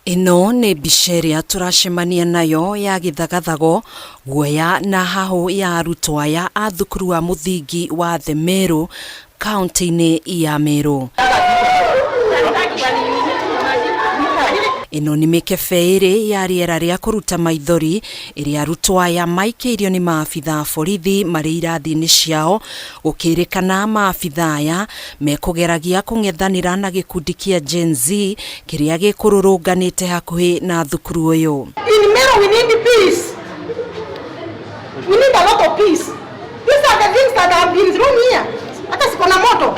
Ĩno nĩ mbica ĩrĩa tũracemania nayo ya gĩthagathago, guoya na hahũ ya arutwo aya a thukuru wa mũthingi wa The Meru kaunti-inĩ ya Meru. Ĩno nĩ mĩkebe ĩrĩ ya rĩera rĩa kũruta maithori ĩrĩa arutwo aya maikĩirio nĩ maabitha a borithi marĩ irathi-inĩ ciao, gũkĩrĩkana maabitha aya mekũgeragia kũng'ethanĩra na gĩkundi kĩa Gen Z kĩrĩa gĩkũrũrũnganĩte hakuhĩ na thukuru ũyũ. In Meru we need peace. We need a lot of peace. These are the things that have been thrown here. Hata siko na moto.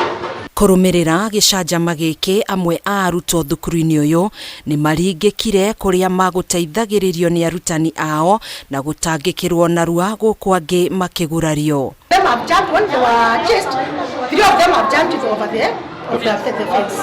Kũrũmĩrĩra gĩcanjama gĩkĩ, amwe a arutwo thukuru-inĩ ũyũ nĩ maringĩkire kũrĩa magũteithagĩrĩrio nĩ arutani ao na gũtangĩkĩrwo narua, gũkũ angĩ makĩgurario. Them have jumped when they were chased. Three of them have jumped over there, of the fence.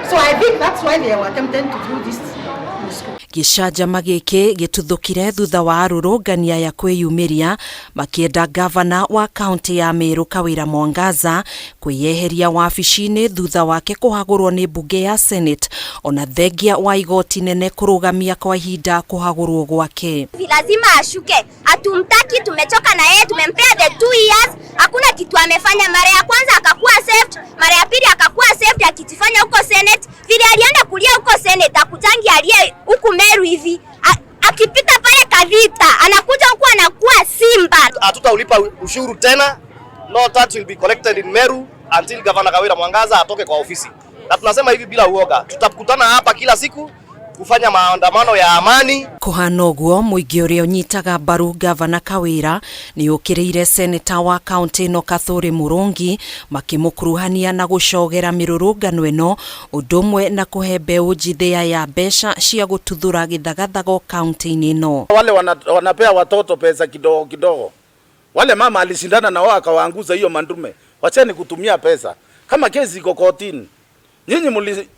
So I think that's why they were attempting to do this in school. Gĩcanjama gĩkĩ gĩtuthũkire thutha wa arũrũngani aya kwĩyumĩria makĩenda gavana wa kaunti ya Meru Kawĩra Mwangaza kwĩyeheria wabici-inĩ thutha wake kũhagũrwo nĩ mbunge ya Senate, ona thengia wa igoti nene kũrũgamia kwa ihinda kũhagũrwo gwake. Lazima ashuke, hatumtaki, tumechoka na yeye, tumempea the 2 years, hakuna kitu amefanya. Mara ya kwanza akakuwa saved, mara ya pili akakuwa saved akijifanya huko Senate. Vile alienda kulia huko Senate, akujangi alie huku Meru hivi. Akipita pale Kavita anakuja huku anakuwa simba. Hatutaulipa ushuru tena. No tax will be collected in Meru until Governor Kawira Mwangaza atoke kwa ofisi. Na tunasema hivi bila uoga, tutakutana hapa kila siku kufanya maandamano ya amani. Kũhana ũguo, mũingĩ ũrĩa ũnyitaga mbaru gavana Kawĩra nĩ ũkĩrĩire seneta wa kaunti ĩno Kathuri Murungi, makĩmũkuruhania na gũcogera mĩrũrũngano ĩno, ũndũ ũmwe na kũhe mbeũ njithĩ aya mbeca cia gũtuthũra gĩthagathago kaunti-inĩ ĩno. Wale wanapea watoto pesa kidogo kidogo, wale mama alishindana na wao akawaanguza hiyo mandume. Wacheni kutumia pesa kama kesi iko kotini. Nyinyi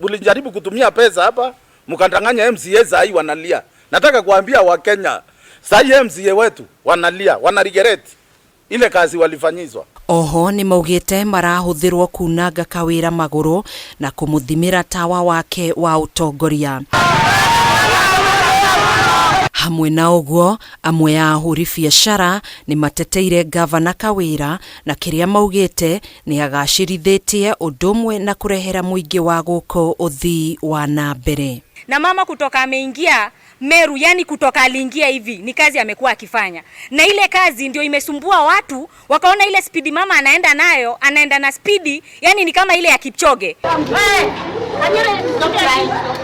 mulijaribu kutumia pesa hapa, mkadanganya MCA, saa hii wanalia. Nataka kuambia Wakenya, saa hii MCA wetu wanalia, wana regret ile kazi walifanyizwa. Oho nĩ maugĩte marahũthĩrwo kunanga Kawĩra magũrũ na kũmũthimĩra tawa wake wa ũtongoria. Hamwe na ũguo, amwe a ahũri biacara nĩ mateteire gavana Kawĩra na kĩrĩa maugĩte nĩ agacĩrithĩtie, ũndũ ũmwe na kũrehera mũingĩ wa gũkũ ũthii wa na mbere. Na mama kutoka ameingia Meru, yani kutoka aliingia hivi ni kazi amekuwa akifanya, na ile kazi ndio imesumbua watu, wakaona ile spidi mama anaenda nayo, anaenda na spidi yani ni kama ile ya Kipchoge.